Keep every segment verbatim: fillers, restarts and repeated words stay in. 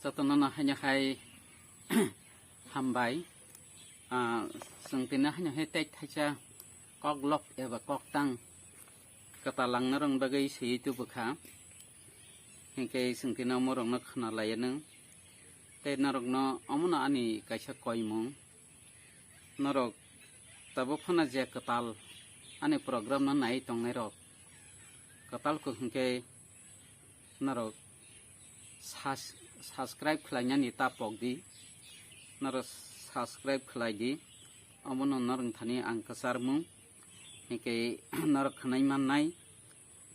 Jotono no haino hai hambai. Ah, chwng tini haino hai tei thaisa koklop eba koktang kwtal langna rwng bagwi swiwi tubukha. Hinkhe chwng tini omorokno khwnalaianw. Tei norokno omono ani kaisa koimung. Norok tabuk phano je kwtal ani program no nai tongnai rok, kwtal kok hinkhe norok sus-, subscribe khlainani ta pok di, norok subscribe khlai di, omono norok thani ang kwcharmung. Hinkhe norok khwnai mannai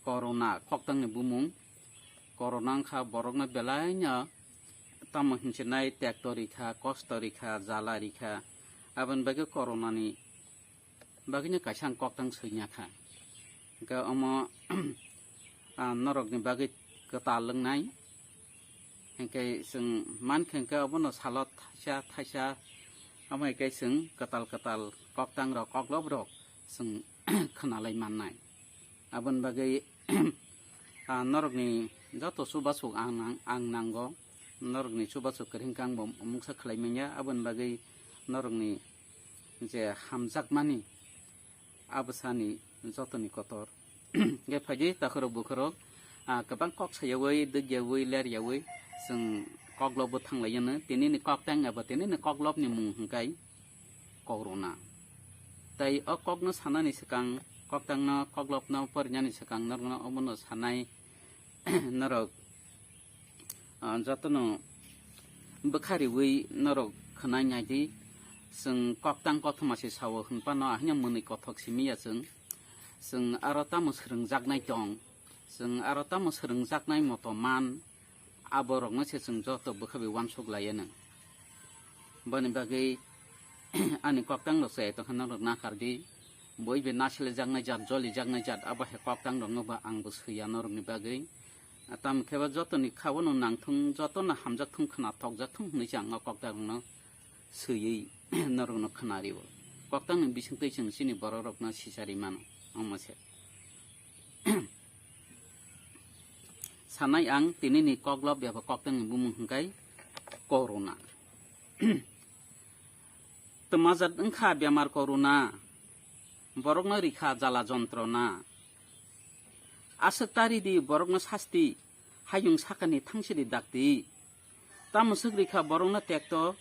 corona koktangni bumung. Corona wngkha borokno belaino tamo hinchinai tekto rikha, kosto rikha, jala rikha. Aboni bagwi coronani bagwino kaisa ang koktang swinya kha. Hinkhe omo, ah, norokni bagwi kwtal wngnai. Hinkhe chwng mankha hinkhe obono salo thaisa thaisa, omo hinkhe chwng kwtal kwtal koktangrok, kokloprok chwng khwnalai mannai. Aboni bagwi, ah, norokni joto chubasuk ang nang-, ang nango. Norokni chubasuk kwrwi hinkhe ang bo mungsa khlai manya. Aboni bagwi norokni je hamjakmani abwsani jotoni kotor. Ge phaidi takhurok bukhurok, ah, kwbang kok sayawi, dwkyawi, leryawi chwng koklopbo thanglaiyanw. Tinini koktang abo tinini koklopni mung hwnkhe corona. Tai o kokno sanani swkang, koktangno, koklopno porinani swkang norokno omono sanai norok, ah, jotono bwkha riwi norok khwnai naidi. Chwng koktang kothoma se sao hwnphano, ahino mwnwi kothok simi ya chwng. Chwng aro tamo swrwngjaknai tong, chwng aro tamo swrwngjaknai moto man, aborokno se chwng joto bwkha bai uansuk laianw. Boni bagwi ani koktang rok se tongkha norok nakar di. Boi be nasilijaknai jat, jolijaknai jat, abo hai koktang rokno bo ang bo swiya norokni bagwi. Tamo khe bo jotoni kha-o no nangthung, jotono hamjakthung, khwnathokjakthung hwnwi se ang o koktang rokno swiwi norokno khwnario. Koktangni bisingtwi chwng chini borok rokno sicharwi mano, omo se. Sanai ang tinini koklop eba koktangni bumung hwnkhe corona. Twmajat wngkha bemar corona, borokno rikha jala jontrona. Aswk ta ridi borokno sasti, hayung sakani thangsidi dakti. Tamo swk rikha borokno tekto,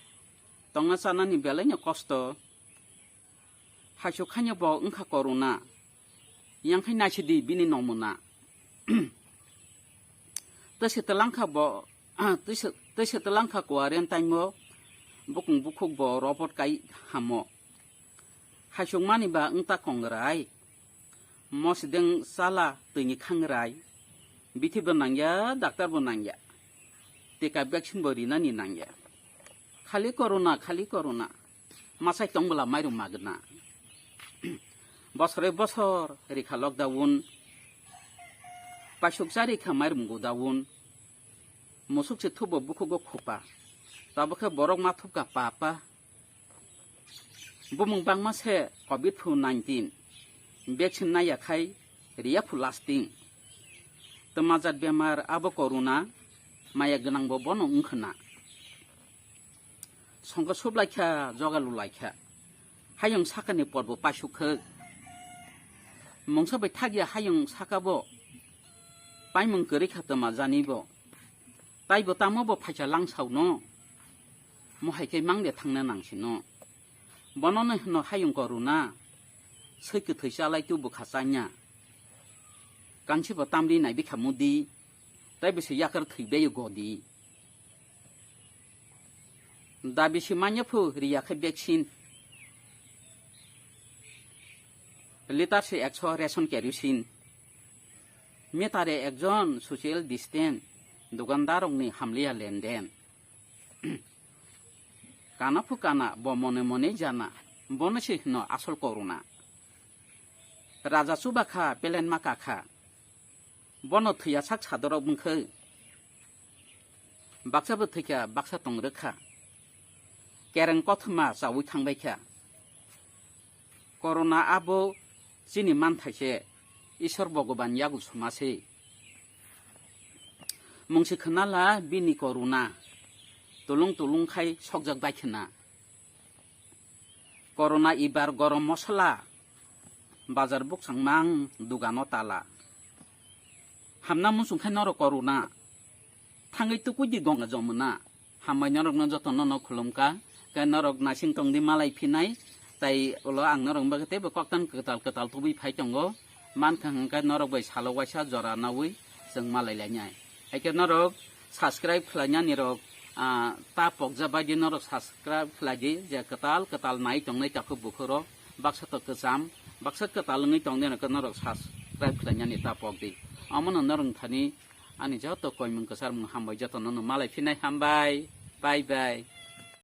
tongna chanani belaino kosto. Haisuk khaino bo wngkha corona. Yang khai naisidi bini nomuna. Tese telangkha bo, tese, tese telangkha quarantine o bukung bukhuk bo robot kai hamo. Haisuk mani ba wngta kongrai. Mosideng sala twini khangrai. Bithi bo nangya, doctor bo nangya. Tika vaccine bo rinani nangya. Khali corona, khali corona. Masai tong bwla mairum magwna. Bosore bosor rikha lockdown. Paisuk cha rikha mairum godown. Musuk se thubo bukhugo khupa. Tabukhe borok ma thupka papa. Bumung bangma se covid phu nineteen. Vaccine naiya khai riya phu lasting. Twmajat bemar abo corona maya gwnangbo bono wngkhwna. Songkha sublai kha, joga lulai kha. Hayung sakani porbo paisuk khwk. Mungsa bai thagya hayung sakabo. Paimung kwrwi kha twma jani bo. Taibo tamo bo phaisa langsao no. Mohai khe mangde thangna nangsi no. Bono no hino hayung corona. Swi kwthwi chalai tu bwkha chanya. Kansi bo tamri nai bikha mudi. Taibo se yakar thwi beyo godi. Da bisi manya phu riya khe vaccine. Litar se ekso ration kerosene. Metare ekjon social distance. Dogandarokni hamliya lenden. Kana phu kana bo mone mone jana. Bono se hino asol corona. Raja chuba kha, pelen ma ka kha. Bono thwiya sak sadorok wngkhe. Baksa bo thwikha, baksa tong rwkha. Kereng kothoma chawi thangbai kha. Corona abo chini manthai se, Isor Bhogoban yagu soma se. Mungsi khwnala bini corona. tulung tulung khai sokjak bai khna. Corona ibar gorom mosola, bazar buksang mang dugano tala. Hamna muchung khai norok corona, thangwi tukui di gonga jomuna. Hambai norokno jotono no khulumkha, khe norok naising tongdi malai phinai, tai ulo ang norok bagwi teibo koktan kwtal kwtal tubui phai tongo. Mankha hwnkhe norok bai salo waisa jora naui chwng malai lainai. Haikhe norok subscribe khlainani rok, ah, ta pokja bai di norok subscribe khlai di, je kwtal kwtal nai tongnai takhuk bukhuk rok, baksa to kwcham, baksa kwtal wngwi tongdi norok, norok subscribe khlainani ta pok di. Omono norok thani ani joto koimung kwcharmung hambai jotono no malai phinai hambai. Bye bye.